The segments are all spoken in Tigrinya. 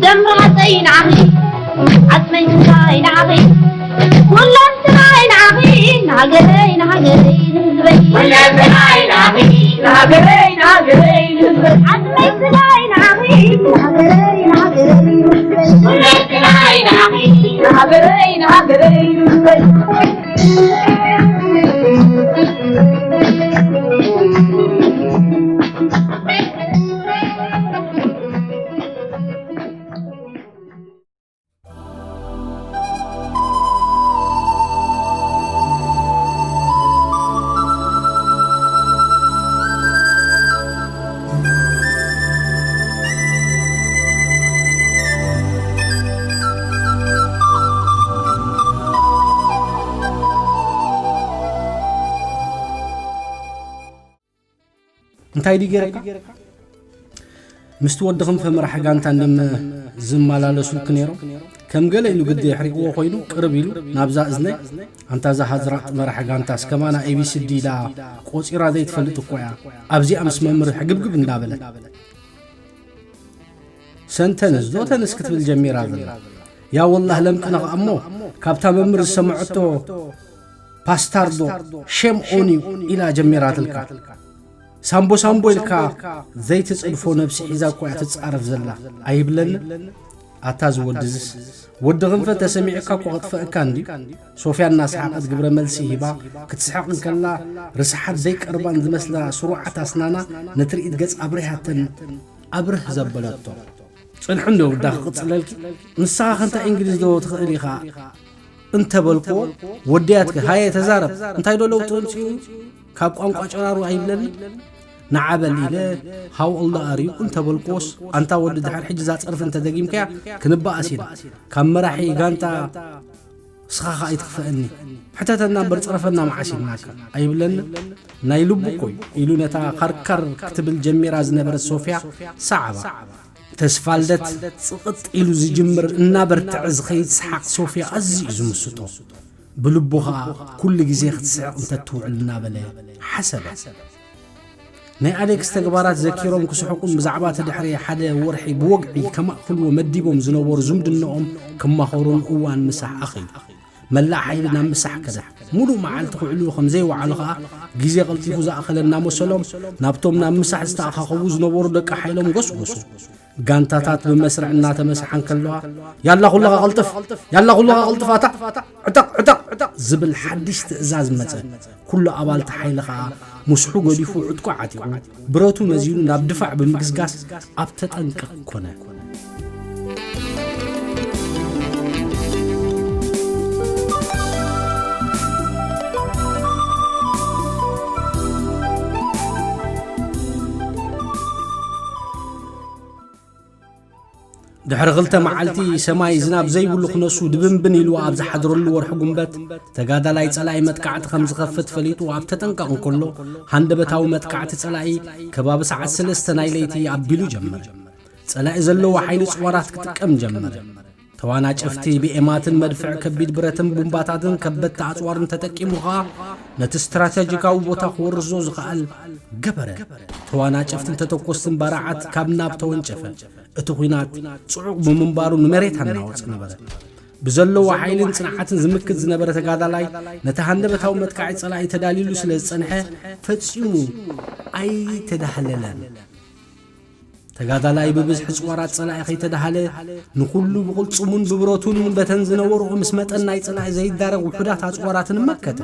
ደምራፀይ ንዓኺ፣ ዓፅመይ ስጋይ ንዓኺ፣ ኩለንትናይ ንዓኺ፣ ንሃገረይ፣ ንሃገረይ፣ ንህዝበይ። ኩለንትናይ ንዓኺ፣ ንሃገረይ፣ ንሃገረይ፣ ንህዝበይ። ዓፅመይ ስጋይ ንዓኺ፣ ንሃገረይ፣ ንሃገረይ፣ ንህዝበይ። ኩለንትናይ ንዓኺ፣ ንሃገረይ፣ ንሃገረይ፣ ንህዝበይ። እንታይ ድዩ ገይረካ? ምስቲ ወዲ ክንፈ መራሒ ጋንታ እንደም ዝመላለሱልክ ነይሮም። ከም ገለ ኢሉ ግዲ የሕሪቕዎ ኮይኑ ቅርብ ኢሉ ናብዛ እዝነይ፣ ኣንታ እዛ ሃዝራጥ መራሒ ጋንታስ ከማና ኤቢሲዲ ኢላ ቆጺራ ዘይትፈልጥ እኮ እያ። ኣብዚኣ ምስ መምህር ሕግብግብ እንዳበለት ሰንተንስ ዶ ተንስ ክትብል ጀሚራ ዘላ። ያ ወላህ ለምቅነ ከኣ እሞ ካብታ መምህር ዝሰምዐቶ ፓስታርዶ ሼም ኦን ዩ ኢላ ጀሚራትልካ። ሳምቦ ሳምቦ ኢልካ ዘይትጽድፎ ነብሲ ሒዛ እኮ እያ ትጻረፍ ዘላ ኣይብለኒ። ኣታ ዝወድዝስ ወዲ ክንፈ ተሰሚዑካ እኮ ከጥፈእካ እንድዩ። ሶፍያ እናሰሓቐት ግብረ መልሲ ሂባ ክትስሕቕ እንከላ ርስሓት ዘይቀርባን ዝመስላ ስሩዓት ኣስናና ንትርኢት ገጽ ኣብሪሃተን ኣብርህ ዘበለቶ። ጽንሒ እንዶ ውዳ ክቕጽለልኪ። ንስኻ ከንታ እንግሊዝ ዶ ትኽእል ኢኻ እንተበልክዎ፣ ወድያትኪ፣ ሃየ ተዛረብ፣ እንታይ ዶ ለውጢ ኣምጺኡ ካብ ቋንቋ ጨራሩ ኣይብለኒ? ንዓ በል ኢለ፣ how old are you እንተበልክዎስ፣ ኣንታ ወዲ ድሕሪ ሕጂ እዛ ጸርፊ እንተደጊምካያ ክንበኣስ ኢና። ካብ መራሒ ጋንታ ንስኻ ኸኣ ኣይትኽፈእኒ። ሕተተና እምበር ጸረፈና መዓስ ኢልናካ ኣይብለኒ? ናይ ልቡ እኮ እዩ ኢሉ ነታ ካርካር ክትብል ጀሚራ ዝነበረት ሶፍያ ሰዓባ። ተስፋልደት ጽቕጥ ኢሉ ዝጅምር እናበርትዐ ዝኸይድ ሰሓቕ ሶፍያ ኣዝዩ እዩ ዝምስጦ። ብልቡ ኸኣ ኩሉ ግዜ ክትስሕቕ እንተትውዕል እናበለ ሓሰበ። ናይ ኣሌክስ ተግባራት ዘኪሮም ክስሕቁን ብዛዕባ እቲ ድሕሪ ሓደ ወርሒ ብወግዒ ከማእክልዎ መዲቦም ዝነበሩ ዝምድናኦም ክማኸሩን እዋን ምሳሕ ኣኺሉ። መላእ ሓይሊ ናብ ምሳሕ ከደ። ሙሉእ መዓልቲ ክውዕሉ ከም ዘይወዓሉ ኸኣ ግዜ ቀልጢፉ ዝኣኸለ እናመሰሎም ናብቶም ናብ ምሳሕ ዝተኣኻኸቡ ዝነበሩ ደቂ ሓይሎም ጎስጎሱ። ጋንታታት ብመስርዕ እናተመስሓ እንከለዋ፣ ያላ ኩልኻ ቅልጥፍ! ያላ ኩልኻ ቅልጥፍ! ኣታ ዕጠቕ! ዕጠቕ! ዕጠቕ! ዝብል ሓድሽ ትእዛዝ መጸ። ኩሉ ኣባልቲ ሓይሊ ኸኣ ምስሑ ገዲፉ ዕጥቁ ዓጢቑ፣ ብረቱ መዚኑ ናብ ድፋዕ ብምግስጋስ ኣብ ተጠንቀቕ ኮነ። ድሕሪ ክልተ መዓልቲ ሰማይ ዝናብ ዘይብሉ ክነሱ ድብንብን ኢሉ ኣብ ዝሓድረሉ ወርሒ ጉንበት፣ ተጋዳላይ ጸላኢ መጥቃዕቲ ከም ዝኸፍት ፈሊጡ ኣብ ተጠንቀቕ እንከሎ፣ ሃንደበታዊ መጥቃዕቲ ጸላኢ ከባቢ ሰዓት ሰለስተ ናይ ለይቲ ኣቢሉ ጀመረ። ጸላኢ ዘለዎ ሓይሊ ጽዋራት ክጥቀም ጀመረ። ተዋናጨፍቲ ብኤማትን መድፍዕ ከቢድ ብረትን ቡምባታትን ከበድቲ ኣጽዋርን ተጠቂሙ ኸኣ ነቲ ስትራተጂካዊ ቦታ ክወርዞ ዝኸኣል ገበረ። ተዋናጨፍትን ተተኮስትን ባራዓት ካብ ናብ ተወንጨፈ። እቲ ኲናት ጽዑቕ ብምንባሩ ንመሬት ኣናወጸ ነበረ። ብዘለዎ ሓይልን ጽንዓትን ዝምክት ዝነበረ ተጋዳላይ ነቲ ሃንደበታዊ መጥቃዒ ጸላኢ ተዳልዩሉ ስለ ዝጸንሐ ፈጺሙ ኣይተዳህለለን። ተጋዳላይ ብብዝሒ ጽዋራት ጸላኢ ከይተዳህለ ንኹሉ ብቕልጽሙን ብብረቱን በተን ዝነበርኦ ምስ መጠን ናይ ጸላኢ ዘይዳረግ ውሑዳት ኣጽዋራትን መከተ።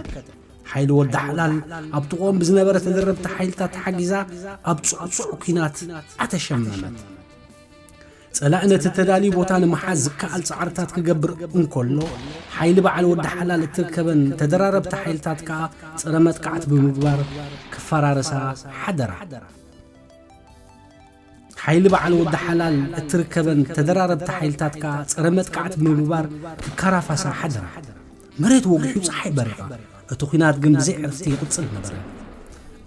ሓይሊ ወዲ ሓላል ኣብ ጥቕኦም ብዝነበረ ተደረብቲ ሓይልታት ተሓጊዛ ኣብ ጽዕጹዕ ኲናት ኣተሸመመት። ጸላኢ ነቲ ተዳልዩ ቦታ ንምሓዝ ዝከኣል ጻዕርታት ክገብር እንከሎ፣ ሓይሊ በዓል ወዲ ሓላል እትርከበን ተደራረብቲ ሓይልታት ከኣ ጸረ መጥቃዕቲ ብምግባር ክፈራረሳ ሓደራ። ሓይሊ በዓል ወዲ ሓላል እትርከበን ተደራረብቲ ሓይልታት ከኣ ጸረ መጥቃዕቲ ብምግባር ክከራፋሳ ሓደራ። መሬት ወጊሑ ጸሓይ በሪቓ። እቲ ኲናት ግን ብዘይ ዕርፍቲ ይቕጽል ነበረ።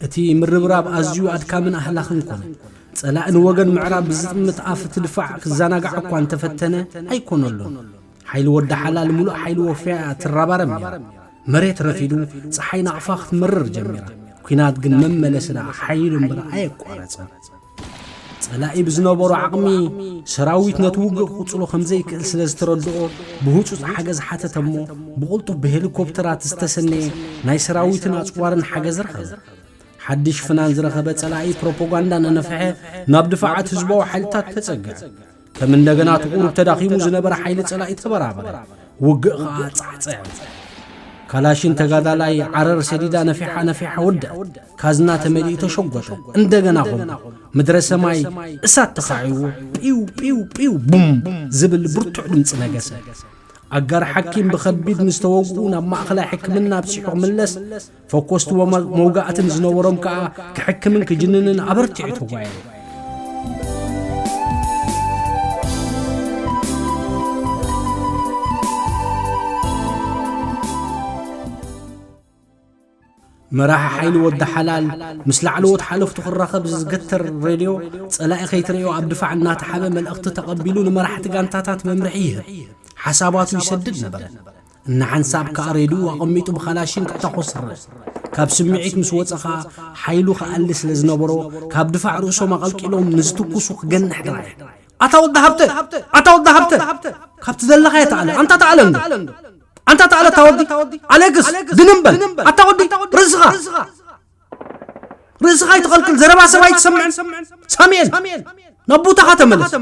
እቲ ምርብራብ ኣዝዩ ኣድካምን ኣህላኽን ኮነ። ጸላኢ ንወገን ምዕራብ ብዝጥምት ኣፍ እቲ ድፋዕ ክዘናጋዕ እኳ እንተፈተነ ኣይኮነሉን። ሓይሊ ወዲ ሓላል ምሉእ ሓይሊ ወፍያ እያ ትረባረብ ነይራ። መሬት ረፊዱ ጸሓይ ናቕፋ ክትመርር ጀሚራ። ኲናት ግን መመለስና ሓይሉ እምበር ኣየቋረጸን። ጸላኢ ብዝነበሮ ዓቕሚ ሰራዊት ነቲ ውግእ ክቕጽሎ ከም ዘይክእል ስለ ዝተረድኦ፣ ብህጹጽ ሓገዝ ሓተተ እሞ፣ ብቕልጡፍ ብሄሊኮፕተራት ዝተሰነየ ናይ ሰራዊትን ኣጽዋርን ሓገዝ ረኸበ። ሓድሽ ፍናን ዝረኸበ ጸላኢ ፕሮፓጋንዳ እናነፍሐ ናብ ድፋዓት ህዝባዊ ሓይልታት ተጸግዐ። ከም እንደገና እቲ ቁሩብ ተዳኺሙ ዝነበረ ሓይሊ ጸላኢ ተበራበረ። ውግእ ኸኣ ጻዕጸዐ። ካላሽን ተጋዳላይ ዓረር ሰዲዳ ነፊሓ ነፊሓ ወደኣት። ካዝና ተመሊኡ ተሸጎጠ። እንደገና ኾነ። ምድረ ሰማይ እሳት ተኻዒዎ፣ ጲው ጲው ጲው ቡም ዝብል ብርቱዕ ድምጺ ነገሰ። ኣጋር ሓኪም ብኸቢድ ንዝተወግኡ ናብ ማእኸላይ ሕክምና ኣብጺሑ ክምለስ፣ ፈኮስቲ ወመ-፣ መውጋእትን ዝነበሮም ከኣ ክሕክምን ክጅንንን ኣበርቲዑ ተጓየ። መራሒ ሓይሊ ወዲ ሓላል ምስ ላዕለዎት ሓለፍቱ ክራኸብ ዝገተር ሬድዮ፣ ጸላኢ ከይትርእዮ ኣብ ድፋዕ እናተሓበ መልእኽቲ ተቐቢሉ ንመራሕቲ ጋንታታት መምርሒ ይህብ፣ ሓሳባቱ ይሰድድ ነበረ። እናሓንሳብ ከኣ ሬድዮ ኣቐሚጡ ብኻላሽን ክታኾስ ረአ። ካብ ስምዒት ምስ ወጸ ኸኣ ሓይሉ ክኣሊ ስለ ዝነበሮ፣ ካብ ድፋዕ ርእሶም ኣቐልቂሎም ንዝትኩሱ ክገንሕ ጥራይ። ኣታ ወዲ ሃብተ! ኣታ ወዲ ሃብተ! ካብቲ ዘለኻዮ ተኣለ! ኣንታ ተኣለ እንዶ! ኣንታ ተኣለ እታ ወዲ! ኣሌክስ! ድንም በል! ኣታ ወዲ! ርእስኻ! ርእስኻ ኣይትቐልቅል! ዘረባ ሰብ ኣይትሰምዕን! ሳሙኤል! ናብ ቦታኻ ተመለስ!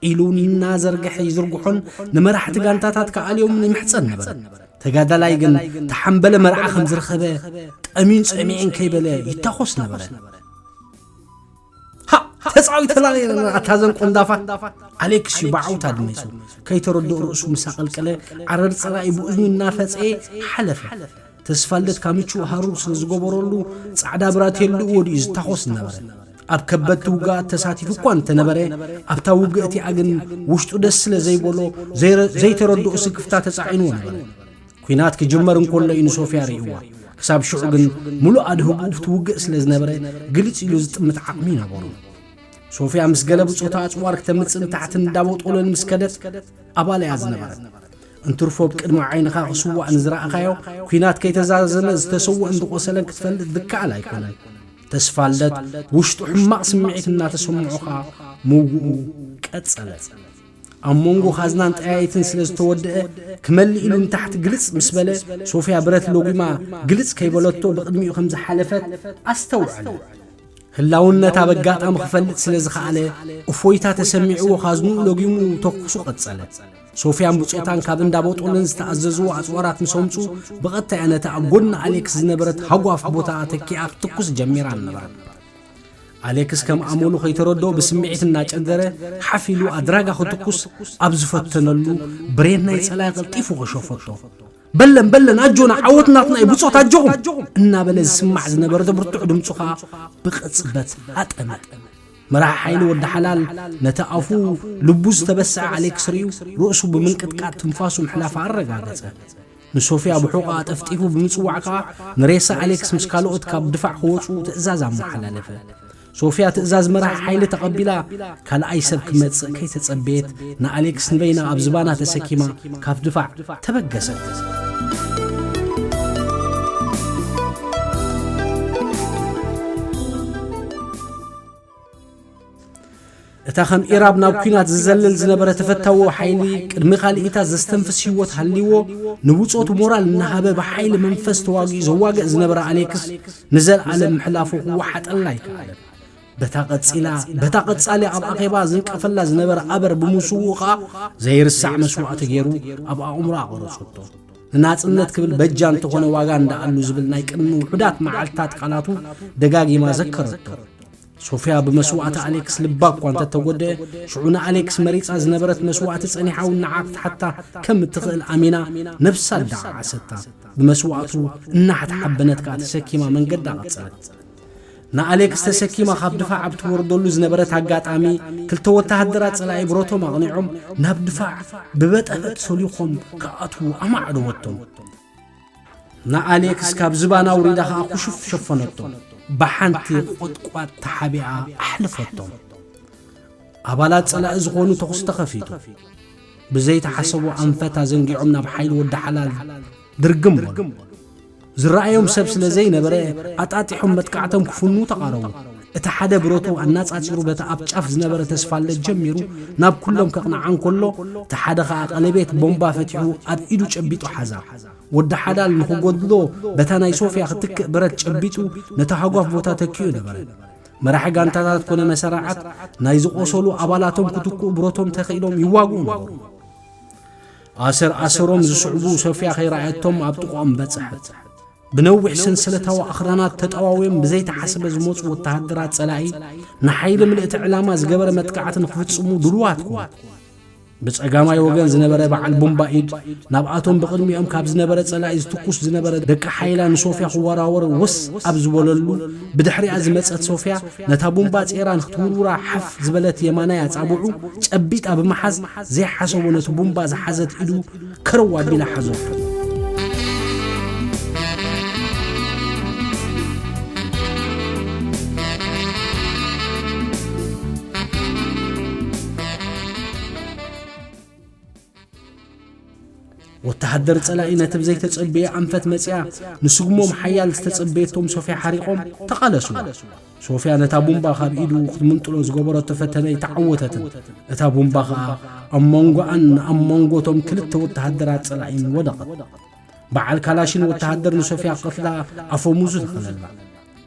ኢሉ እናዘርግሐ ይዝርግሖን ንመራሕቲ ጋንታታት ክኣልዮምን ይምሕጸን ነበረ። ተጋዳላይ ግን ተሓምበለ መርዓ ከም ዝረኸበ ጠምዩን ጸሚኤን ከይበለ ይታኾስ ነበረ። ሃ! ተጻዊተላ ነይረና ኣታ ዘን ቆንዳፋ። ኣሌክስ እዩ ብዓውታ ድሚጹ። ከይተረድኦ ርእሱ ምስ ኣቐልቀለ፣ ዓረር ጸላኢ ብእዝኑ እናፈጸየ ሓለፈ። ተስፋልደት ካብ ምቹእ ሃሩር ስለ ዝገበረሉ፣ ጻዕዳ ብራቴልኡ ወዲኡ ዝታኾስ ነበረ። ኣብ ከበድቲ ውግኣት ተሳቲፉ እኳ እንተነበረ፣ ኣብታ ውግእ እቲኣ ግን ውሽጡ ደስ ስለ ዘይበሎ፣ ዘይረ-፣ ዘይተረድኦ ስክፍታ ተጻዒንዎ ነበረ። ኲናት ክጅመር እንከሎ እዩ ንሶፍያ ርእይዋ። ክሳብ ሽዑ ግን ምሉእ ኣድህቦኡ ኣብቲ ውግእ ስለ ዝነበረ፣ ግልጽ ኢሉ ዝጥምት ዓቕሚ ነበሮ። ሶፍያ ምስ ገለ ብጾታ ኣጽዋር ክተምጽእን ታሕትን እንዳቦጦለን ምስ ከደት፣ ኣባል እያ ዝነበረት። እንትርፎ ብቅድሚ ዓይንኻ ክስዋእ ንዝረኣኻዮ፣ ኲናት ከይተዛዘመ ዝተሰወአን ዝቖሰለን ክትፈልጥ ዝከኣል ኣይኮነን። ተስፋልደት ውሽጡ ሕማቕ ስምዒት እናተሰምዖ ኸኣ ምውግኡ ቀጸለ። ኣብ መንጎ ኻዝናን ጠያይትን ስለ ዝተወደአ፣ ክመልእ ኢሉ ንታሕቲ ግልጽ ምስ በለ፣ ሶፍያ ብረት ለጒማ ግልጽ ከይበለቶ ብቕድሚኡ ከም ዝሓለፈት ኣስተውዐለ። ህላውነታ በጋጣሚ ክፈልጥ ስለ ዝኸኣለ፣ እፎይታ ተሰሚዕዎ ኻዝንኡ ለጒሙ ተኩሱ ቀጸለ። ሶፍያን ብጾታን ካብ እንዳ ቦጦልን ዝተኣዘዝዎ ኣጽዋራት ምስ ኣምጹ፣ ብቐጥታ እያ ነታ ኣብ ጎድኒ ኣሌክስ ዝነበረት ሃጓፍ ቦታ ተኪኣ ክትኩስ ጀሚራ ነበረት። ኣሌክስ ከም ኣመሉ ከይተረድኦ ብስምዒት እናጨንደረ ሓፍ ኢሉ ኣድራጋ ክትኩስ ኣብ ዝፈተነሉ፣ ብሬን ናይ ጸላኢ ቀልጢፉ ከሸፈቶ። በለን በለን ኣጆና ዓወት ናትና እዩ ብጾት ኣጆኹም እናበለ ዝስማዕ ዝነበረ ብርቱዕ ድምጹ ኸኣ ብቕጽበት ኣጠመ። መራሒ ሓይሊ ወዲ ሓላል ነቲ ኣፉ ልቡ ዝተበስዐ ኣሌክስ ርእዩ ርእሱ ብምንቅጥቃጥ ትንፋሱ ምሕላፋ ኣረጋገጸ። ንሶፍያ ብሑቓ ጠፍጢፉ ብምጽዋዕ ከኣ ንሬሳ ኣሌክስ ምስ ካልኦት ካብ ድፋዕ ክወጹ ትእዛዝ ኣመሓላለፈ። ሶፍያ ትእዛዝ መራሒ ሓይሊ ተቐቢላ፣ ካልኣይ ሰብ ክመጽእ ከይተጸበየት፣ ንኣሌክስ ንበይና ኣብ ዝባና ተሰኪማ ካብ ድፋዕ ተበገሰት። እታ ከም ኢራብ ናብ ኲናት ዝዘልል ዝነበረ ተፈታዊ ሓይሊ፣ ቅድሚ ካልኢታት ዘስተንፍስ ህይወት ሃልይዎ፣ ንብጾቱ ሞራል እናሃበ ብሓይሊ መንፈስ ተዋጊኡ ዘዋግእ ዝነበረ ኣሌክስ፣ ንዘለኣለም ምሕላፉ ክወሓጠላ ኣይከኣለን። በታ ቀጺላ፣ በታ ቀጻሊ ኣብ ኣኼባ ዝንቀፈላ ዝነበረ ኣበር ብምስውኡ ኸኣ ዘይርሳዕ መስዋእቲ ገይሩ ኣብ ኣእምሮኣ ቀረጸቶ። ንናጽነት ክብል በጃ እንተኾነ ዋጋ እንዳኣሉ ዝብል ናይ ቅድሚ ውሑዳት መዓልታት ቃላቱ ደጋጊማ ዘከረቶ። ሶፍያ ብመስዋእቲ ኣሌክስ ልባ እኳ እንተተጎድአ፣ ሽዑ ንኣሌክስ መሪጻ ዝነበረት መስዋእቲ ጸኒሓ እውን ንዓ ክትሓታ ከም እትኽእል ኣሚና ነብሳ ኣደዓዓሰታ። ብመስዋእቱ እናሓተሓበነት ከኣ ተሰኪማ መንገዳ ቀጸለት። ንኣሌክስ ተሰኪማ ካብ ድፋዕ ኣብ ትወርደሉ ዝነበረት ኣጋጣሚ፣ ክልተ ወተሃደራት ጸላኢ ብረቶም ኣቕኒዖም ናብ ድፋዕ ብበጠበጥ ሰሊኾም ክኣትዉ ኣማዕደወቶም። ንኣሌክስ ካብ ዝባና ኣውሪዳ ኸኣ ኩሹፍ ሸፈነቶ። ብሓንቲ ቁጥቋጥ ተሓቢኣ ኣሕለፈቶም። ኣባላት ጸላኢ ዝኾኑ ተኹሲ ተኸፊቱ። ብዘይተሓሰቡ ኣንፈት ኣዘንጊዖም ናብ ሓይሊ ወዲ ሓላል ድርግም በሉ። ዝረኣዮም ሰብ ስለ ዘይነበረ፣ ኣጣጢሖም መጥቃዕቶም ክፍኑ ተቓረቡ። እቲ ሓደ ብረቱ ኣናጻጺሩ በቲ ኣብ ጫፍ ዝነበረ ተስፋለት ጀሚሩ ናብ ኩሎም ከቕንዓ እንከሎ፣ እቲ ሓደ ኸኣ ቀለቤት ቦምባ ፈቲሑ ኣብ ኢዱ ጨቢጡ ሓዛ። ወዲ ሓዳል ንኽጎድሎ በታ ናይ ሶፍያ ክትክእ ብረት ጨቢጡ ነታ ሃጓፍ ቦታ ተኪኡ ነበረ። መራሒ ጋንታታት ኮነ መሰራዓት ናይ ዝቖሰሉ ኣባላቶም ክትክኡ ብረቶም ተኽኢሎም ይዋግኡ ነበሩ። ኣሰር ኣሰሮም ዝስዕቡ ሶፍያ ከይረኣየቶም ኣብ ጥቕኦም በጽሐት። ብነዊሕ ሰንሰለታዊ ኣኽራናት ተጠዋውዮም ብዘይተሓስበ ዝመጹ ወተሃደራት ጸላኢ ንሓይሊ ምልእቲ ዕላማ ዝገበረ መጥቃዕቲ ንኽፍጽሙ ድሉዋት ኮኑ። ብጸጋማይ ወገን ዝነበረ በዓል ቡምባ ኢድ ናብኣቶም ብቕድሚኦም ካብ ዝነበረ ጸላኢ ዝትኩስ ዝነበረ ደቂ ሓይላ ንሶፍያ ክወራወር ወስ ኣብ ዝበለሉ፣ ብድሕሪኣ ዝመጸት ሶፍያ ነታ ቡምባ ጼራ ንክትውርውራ ሓፍ ዝበለት የማናይ ኣጻብዑ ጨቢጣ ብምሓዝ ዘይሓሰቦ ነቲ ቡምባ ዝሓዘት ኢዱ ከረው ኣቢላ ሓዘቶ። ወተሃደር ጸላኢ ነቲ ብዘይተጸበየ ኣንፈት መጺኣ ንስጉሞም ሓያል ዝተጸበየቶም ሶፍያ ሓሪቖም ተቓለሱ። ሶፍያ ነታ ቡምባ ካብ ኢዱ ክትምንጥሎ ዝገበረቶ ፈተነ ኣይተዓወተትን። እታ ቡምባ ኸኣ ኣብ መንጎኣን ኣብ መንጎቶም ክልተ ወተሃደራት ጸላኢን ወደቐት። በዓል ካላሽን ወተሃደር ንሶፍያ ክቐትላ ኣፈሙዙ ተኸለላ።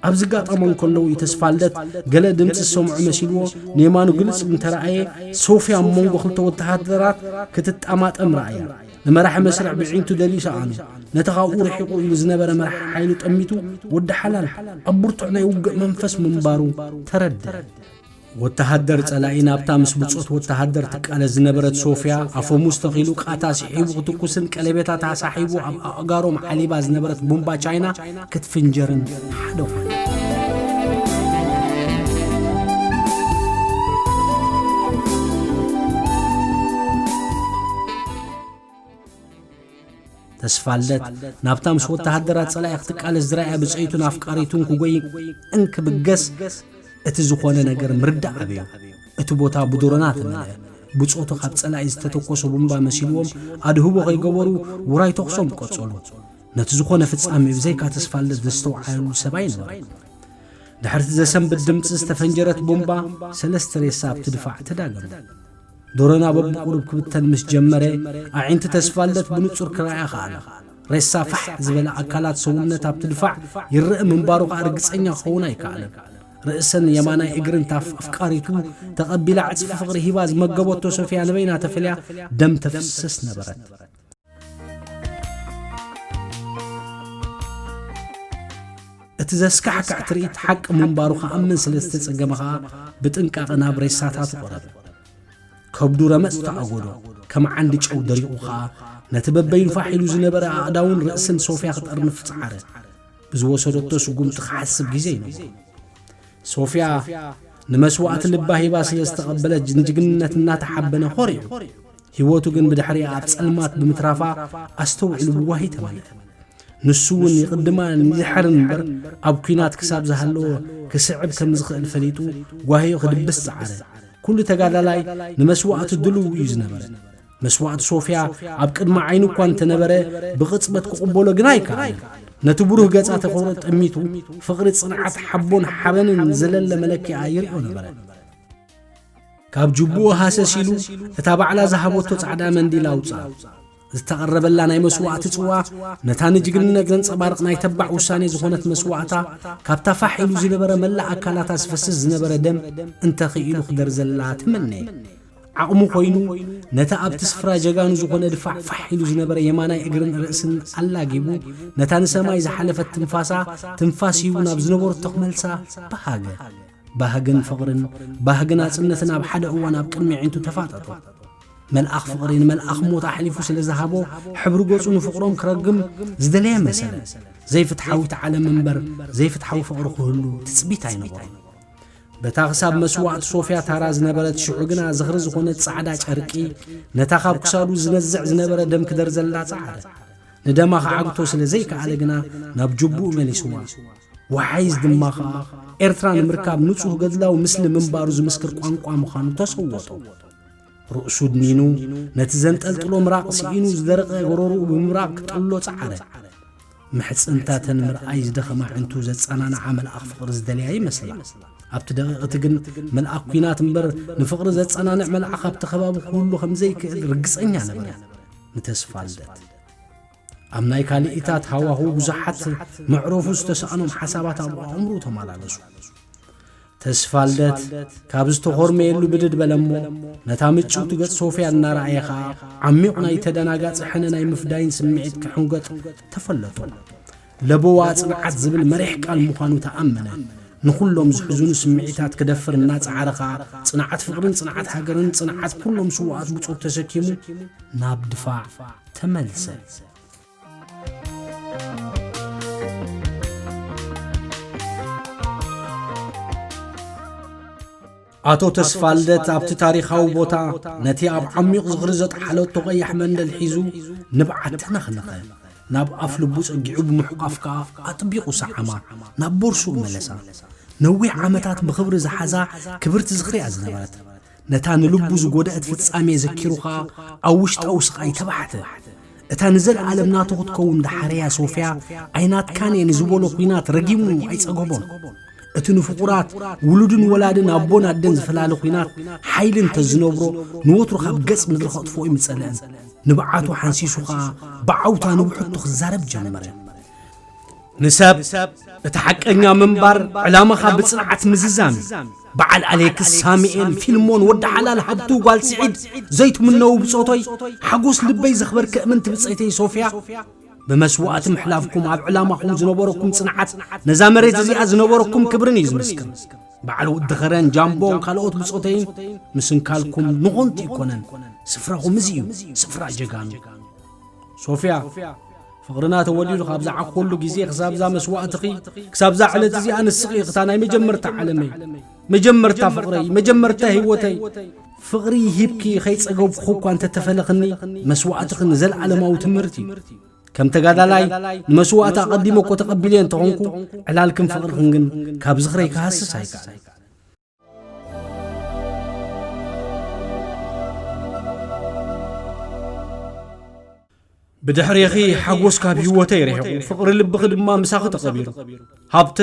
ኣብ ዝጋጠሞ እንከለዉ ተስፋልደት ገለ ድምፂ ዝሰምዑ መሲልዎ ንየማኑ ግልፅ እንተረኣየ ሶፍያ ኣብ መንጎ ክልተ ወተሃደራት ክትጣማጠም ረኣያ። ንመራሒ መስርዕ ብዒንቱ ደልዩ ሰኣኑ። ነቲ ካብኡ ርሒቑ ኢሉ ዝነበረ መራሒ ሓይሉ ጠሚቱ ወዲ ሓላል ኣብ ብርቱዕ ናይ ውግእ መንፈስ ምንባሩ ተረድአ። ወተሃደር ጸላኢ ናብታ ምስ ብጾት ወተሃደር ትቃለስ ዝነበረት ሶፍያ ኣፈሙዝ ተኺሉ ቃታ ስሒቡ ክትኩስን ቀለቤታታ ሳሒቡ ኣብ ኣእጋሮም ዓሊባ ዝነበረት ቡምባ ቻይና ክትፍንጀርን ሓደ ኾነ። ተስፋልደት ናብታ ምስ ወተሃደራት ጸላኢ ክትቃለስ ዝረኣያ ብጸይቱን ኣፍቃሪቱን ክጎይ እንክብገስ እቲ ዝኾነ ነገር ምርዳእ ኣበዮ። እቲ ቦታ ብድሮናት መለአ። ብጾቱ ካብ ጸላኢ ዝተተኮሰ ቡምባ መሲልዎም ኣድህቦ ከይገበሩ ውራይ ተኹሶም ቀጸሉ። ነቲ ዝኾነ ፍጻሜ ብዘይካ ተስፋልደት ዘስተውዓለሉ ሰብ ኣይነበረን። ድሕርቲ ዘሰንብድ ድምጺ ዝተፈንጀረት ቡምባ ሰለስተ ሬሳ ኣብቲ ድፋዕ ተዳገመ። ዶረና በብቁሩብ ክብተን ምስ ጀመረ ኣዒንቲ ተስፋልደት ብንጹር ክረኣያ ከኣለ። ሬሳ ፋሕ ዝበለ ኣካላት ሰውነት ኣብቲ ድፋዕ ይረአ ምንባሩ ከኣ ርግጸኛ ክኸውን ኣይከኣለን። ርእሰን የማናይ እግርን ታፍ ኣፍቃሪቱ ተቐቢላ ዕጽፊ ፍቕሪ ሂባ ዝመገበቶ ሶፍያ ንበይና ተፈልያ ደም ተፍስስ ነበረት። እቲ ዘስካሕክሕ ትርኢት ሓቂ ምንባሩ ክኣምን ስለ ዝተጸገመ ኸኣ ብጥንቃቐ ናብ ሬሳታቱ ቀረበ። ከብዱ ረመጽ ተኣጎዶ፣ ከም ዓንዲ ጨው ደሪቑ ኸኣ ነቲ በበይኑ ፋሕ ኢሉ ዝነበረ ኣእዳውን ርእስን ሶፍያ ክጠርንፍ ጸዓረ። ብዝወሰደቶ ስጉምቲ ክሓስብ ግዜ ይነበሮ። ሶፍያ ንመስዋእቲ ልባ ሂባ ስለ ዝተቐበለት ንጅግንነት እናተሓበነ ኾሪዑ። ህይወቱ ግን ብድሕሪኣ ኣብ ጸልማት ብምትራፋ ኣስተውዒሉ ብጓሂ ተመልአ። ንሱ እውን ይቕድማን ይድሕርን እምበር ኣብ ኲናት ክሳብ ዝሃለወ ክስዕብ ከም ዝኽእል ፈሊጡ ጓሂኡ ክድብስ ጸዓረ። ኩሉ ተጋዳላይ ንመስዋእቲ ድልው እዩ ዝነበረ። መስዋእቲ ሶፍያ ኣብ ቅድሚ ዓይኑ እኳ እንተነበረ ብቕጽበት ክቕበሎ ግና ኣይከኣለን። ነቲ ብሩህ ገጻ ተኾረ ጠሚቱ ፍቕሪ ጽንዓት ሓቦን ሓበንን ዘለለ መለኪኣ ይርእዮ ነበረ። ካብ ጅቡኡ ሃሰስ ኢሉ እታ ባዕላ ዝሃበቶ ጻዕዳ መንዲል ኣውጽኣ። ዝተቐረበላ ናይ መስዋእቲ ጽዋ ነታ ንጅግንነት ዘንጸባርቕ ናይ ተባዕ ውሳኔ ዝኾነት መስዋእታ ካብታ ፋሕ ኢሉ ዝነበረ መላእ ኣካላታ ዝፈስስ ዝነበረ ደም እንተኽኢሉ ክደርዘላ ተመነየ። ዓቕሙ ኮይኑ ነታ ኣብቲ ስፍራ ጀጋኑ ዝኾነ ድፋዕ ፋሕ ኢሉ ዝነበረ የማናይ እግርን ርእስን ኣላጊቡ ነታ ንሰማይ ዝሓለፈት ትንፋሳ ትንፋስ ሂቡ ናብ ዝነበረቶ ክመልሳ በሃገ። ባህግን ፍቕርን ባህግን ኣጽነትን ኣብ ሓደ እዋን ኣብ ቅድሚ ኣዒንቱ ተፋጠጡ። መልኣኽ ፍቕሪ ንመልኣኽ ሞት ኣሕሊፉ ስለ ዝሃቦ ሕብሪ ገጹ ንፍቕሮም ክረግም ዝደለየ መሰለ። ዘይፍትሓዊት ዓለም እምበር ዘይፍትሓዊ ፍቕሪ ክህሉ ትጽቢት ኣይነበሮን። በታ ክሳብ መስዋእቲ ሶፍያ ታራ ዝነበረት ሽዑ ግና ዝኽሪ ዝኾነት ጻዕዳ ጨርቂ ነታ ካብ ክሳዱ ዝነዝዕ ዝነበረ ደም ክደርዘላ ጸዓረ። ንደማ ክዓግቶ ስለ ዘይከኣለ ግና ናብ ጅቡኡ መሊስዋ። ወሓይዝ ድማ ኸኣ ኤርትራ ንምርካብ ንጹህ ገድላዊ ምስሊ ምንባሩ ዝምስክር ቋንቋ ምዃኑ ተሰወጦ። ርእሱ ድኒኑ ነቲ ዘንጠልጥሎ ምራቕ ስኢኑ ዝደረቐ ጎረርኡ ብምብራቕ ክጥሎ ጸዓረ። ምሕጽንታተን ምርኣይ ዝደኸማ ዕንቱ ዘጸናንዓ መልኣኽ ፍቕሪ ዝደልያ ይመስላ። ኣብቲ ደቂቕ እቲ ግን መልኣኽ ኲናት እምበር ንፍቕሪ ዘጸናንዕ መልኣኽ ኣብቲ ከባቢ ክህሉ ከም ዘይክእል ርግጸኛ ነበረ። ንተስፋ ልደት ኣብ ናይ ካልኢታት ሃዋሁ ብዙሓት መዕረፉ ዝተሳእኖም ሓሳባት ኣብ ኣእምሮ ተመላለሱ። ተስፋ ልደት ካብ ዝተኾርመየሉ ብድድ በለ እሞ ነታ ምጭውቲ ገጽ ሶፍያ እናረኣየ ኸኣ ዓሚቕ ናይ ተደናጋጺ ሕነ ናይ ምፍዳይን ስምዒት ክሕንገጥ ተፈለጦ። ለበዋ ጽንዓት ዝብል መሪሕ ቃል ምዃኑ ተኣመነ። ንኹሎም ዝሕዝኑ ስምዒታት ክደፍር እናጸዓረ ኸኣ ጽንዓት ፍቕርን ጽንዓት ሃገርን ጽንዓት ኩሎም ስዉኣት ብጾት ተሰኪሙ ናብ ድፋዕ ተመልሰ። ኣቶ ተስፋልደት ኣብቲ ታሪኻዊ ቦታ ነቲ ኣብ ዓሚቕ ዝኽሪ ዘጥሓለቶ ቀያሕ መንደል ሒዙ ንብዓት ተነኽነኸ። ናብ ኣፍ ልቡ ጸጊዑ ብምሕቋፍ ከኣ ኣጥቢቑ ሰዓማ፣ ናብ ቦርሱኡ መለሳ። ነዊሕ ዓመታት ብኽብሪ ዝሓዛ ክብርቲ ዝኽሪ እያ ዝነበረት። ነታ ንልቡ ዝጎድኣት ፍጻሜ ዘኪሩ ኸኣ ኣብ ውሽጣዊ ስቓይ ተባሕተ። እታ ንዘለኣለም ናቱ ክትከውን ዝሓረያ ሶፍያ፣ ኣይናትካን እየ ንዝበሎ ኲናት ረጊሙ ኣይጸገቦን። እቲ ንፍቑራት ውሉድን ወላድን ኣቦን ኣደን ዝፈላለ ኲናት ሓይሊ እንተዝነብሮ፣ ንወትሩ ካብ ገጽ ምድሪ ከጥፍኦ ኣይምጸልአን። ንብዓቱ ሓንሲሱ ኸኣ ብዓውታ ንብሕቱ ክዛረብ ጀመረ። ንሰብ እቲ ሓቀኛ ምንባር ዕላማኻ ብጽንዓት ምዝዛም እዩ። በዓል ኣሌክስ፣ ሳሙኤል፣ ፊልሞን፣ ወዲ ሓላል፣ ሃብቱ፣ ጓል ስዒድ ዘይትምነዉ ብጾቶይ፣ ሓጎስ ልበይ ዘኽበርኪ እምንቲ ብጸይተይ ሶፍያ፣ ብመስዋእቲ ምሕላፍኩም ኣብ ዕላማኹም ዝነበረኩም ጽንዓት ነዛ መሬት እዚኣ ዝነበረኩም ክብርን እዩ ዝምስክር። በዓል ወዲ ኸረን፣ ጃምቦን ካልኦት ብጾተይን ምስንካልኩም ንኾንቲ ይኮነን። ስፍራኹም እዚ እዩ፣ ስፍራ ጀጋኑ። ሶፍያ፣ ፍቕርና ተወሊዱ ካብ ዝዓኾሉ ግዜ ክሳብዛ መስዋእትኺ፣ ክሳብዛ ዕለት እዚኣ ንስኺ ኢኽታ ናይ መጀመርታ ዓለመይ፣ መጀመርታ ፍቕረይ፣ መጀመርታ ህይወተይ። ፍቕሪ ሂብኪ ከይጸገብኩ እኳ እንተተፈለኽኒ፣ መስዋእትኺ ንዘለኣለማዊ ትምህርቲ እዩ። ከም ተጋዳላይ ንመስዋእቲ ኣቐዲመ እኮ ተቐቢለ እንተኾንኩ፣ ዕላልክን ፍቕርኽን ግን ካብ ዝኽረይ ክሃስስ ኣይከኣልን። ብድሕሬኺ ሓጎስ ካብ ህይወተይ ርሒቑ፣ ፍቕሪ ልብኺ ድማ ምሳኺ ተቐቢሩ። ሃብተ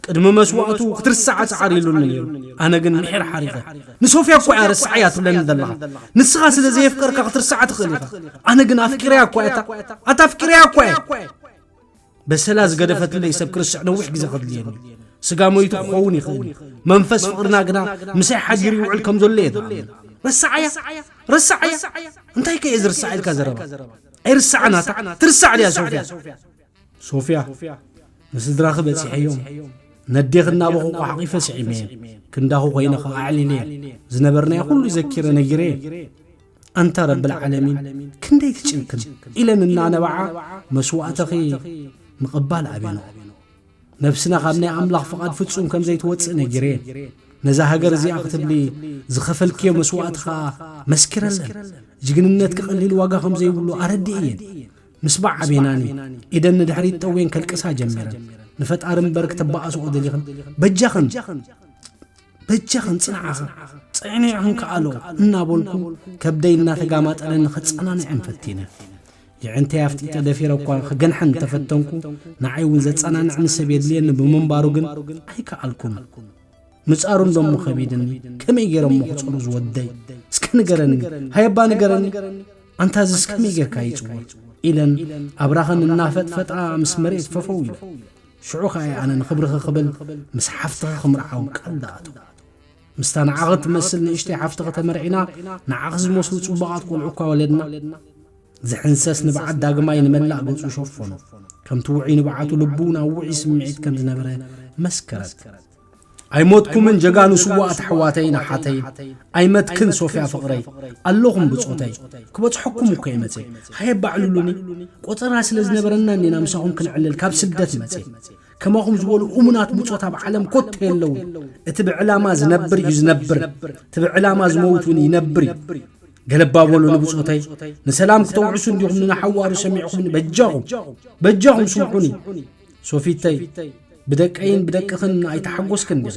ቅድሚ መስዋእቱ ክትርሳዓ ጻዕሪ ኢሉኒ ነይሩ። ኣነ ግን ምሒር ሓሪቐ። ንሶፍያ እኮ እያ ረስዓያ ትብለኒ ዘለኻ። ንስኻ ስለ ዘየፍቀርካ ክትርሳዓ ትኽእል ኢኻ። ኣነ ግን ኣፍቂረያ እኮ እያ። ኣታ ኣፍቂረያ እኮ እያ። በሰላ ዝገደፈትለይ ሰብ ክርስዕ ነዊሕ ግዜ ከድልየኒ። ስጋ ሞይቱ ክኸውን ይኽእል እዩ። መንፈስ ፍቕርና ግና ምሳይ ሓዲሩ ይውዕል ከም ዘሎ እየ ዝኣምን። ረሳዓያ፣ ረሳዓያ። እንታይ ከ እየ ዝርሳዕ ኢልካ ዘረባ? ኣይርሳዕን ኣታ። ትርሳዕ ድያ ሶፍያ? ሶፍያ፣ ንስድራኺ በጺሐዮም። ነዴኺ እናበኹ ሓቒፈ ስዒመ። ክንዳኹ ኮይነ ኸዓ ኣዕሊለ። ዝነበርናዮ ኩሉ ዘኪረ ነጊረ። ኣንታ ረብል ዓለሚን፣ ክንደይ ትጭክን ኢለን እናነበዓ መስዋእተኺ ምቕባል ኣቤኖ። ነብስና ካብ ናይ ኣምላኽ ፍቓድ ፍጹም ከም ዘይትወጽእ ነጊረየን። ነዛ ሃገር እዚኣ ክትብሊ ዝኸፈልክዮ መስዋእቲ ኸኣ መስኪረለን። ጅግንነት ክቐሊል ዋጋ ከም ዘይብሉ ኣረዲእየን። ምስባዕ ኣቤናኒ፣ ኢደን ንድሕሪት ጠውየን ከልቅሳ ጀሚረን። ንፈጣሪ እምበር ክተባኣስኦ ደሊኽን? በጃኽን! በጃኽን ጽንዓኻ፣ ጽዕንዕኽን ከኣሎ እናበልኩ ከብደይ እናተጋማጠለኒ ከጸናንዐን ፈቲነ። የዕንተይ ኣፍጢጠ ደፊረ እኳ ክገንሐን እንተፈተንኩ፣ ንዓይ እውን ዘጸናንዐኒ ሰብ የድልየኒ ብምንባሩ ግን ኣይከኣልኩን። ምጻሩ እንዶ እሞ ከቢድኒ፣ ከመይ ገይረ እሞ ክጸሩ ዝወደይ? እስከ ንገረኒ፣ ሃየባ ንገረኒ። ኣንታ እዝስ ከመይ ጌርካ ይጽወር? ኢለን ኣብራኸን እናፈጥፈጣ ምስ መሬት ፈፈው ኢለን። ሽዑ ኸኣ እየ ኣነ ንኽብርኺ ክብል ምስ ሓፍትኺ ክምርዓው ቃል ዝኣትው። ምስታ ንዓኺ ትመስል ንእሽተይ ሓፍትኺ ተመርዒና፣ ንዓኺ ዝመስሉ ጽቡቓት ቆልዑ እኳ ወለድና። ዝሕንሰስ ንብዓት ዳግማይ ንመላእ ገጹ ሸፈኖ። ከምቲ ውዑይ ንብዓቱ ልቡ ናብ ውዑይ ስምዒት ከም ዝነበረ መስከረት። ኣይሞትኩምን ጀጋኑ ስዉኣት ኣሕዋተይን ኣሓተይን። ኣይመትክን ሶፍያ ፍቕረይ። ኣለኹም ብጾተይ። ክበጽሐኩም እኮ እየ መጽየ። ሃየ ባዕልሉኒ። ቆጸራ ስለ ዝነበረና እንዲና ምሳኹም ክንዕልል ካብ ስደት መጽየ። ከማኹም ዝበሉ እሙናት ብጾት ኣብ ዓለም ኮቶ የለውን። እቲ ብዕላማ ዝነብር እዩ ዝነብር። እቲ ብዕላማ ዝመውት እውን ይነብር እዩ። ገለባ በሉ ንብጾተይ። ንሰላም ክተውዕሱ እንዲኹም ንሓዋሩ ሰሚዕኹምኒ በጃኹም። በጃኹም ስምዑኒ። ሶፊተይ፣ ብደቀይን ብደቅኽን ኣይተሓጎስክን ዲኺ?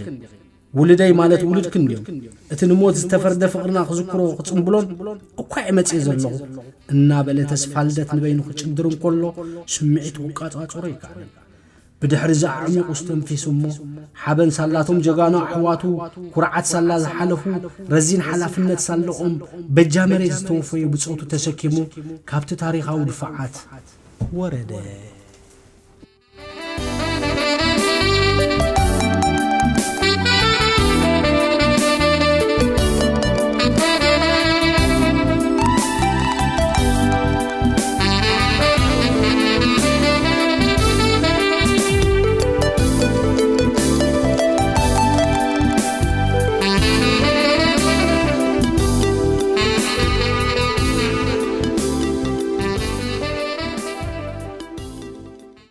ውልደይ ማለት ውሉድክን ድዮም? እቲ ንሞት ዝተፈርደ ፍቕርና ክዝክሮ ክጽምብሎን እኳ እየ መጽየ ዘለኹ እናበለ ተስፋ ልደት ንበይኑ ክጭድር እንከሎ ስምዒቱ ክቃጻጸሮ ይከኣል። ብድሕሪ እዚ ኣዕሚቑ ዝተንፊሱ እሞ ሓበን ሳላቶም ጀጋኑ ኣሕዋቱ ኩርዓት ሳላ ዝሓለፉ ረዚን ሓላፍነት ሳለኦም በጃ መሬት ዝተወፈዩ ብጾቱ ተሰኪሙ ካብቲ ታሪኻዊ ድፋዓት ወረደ።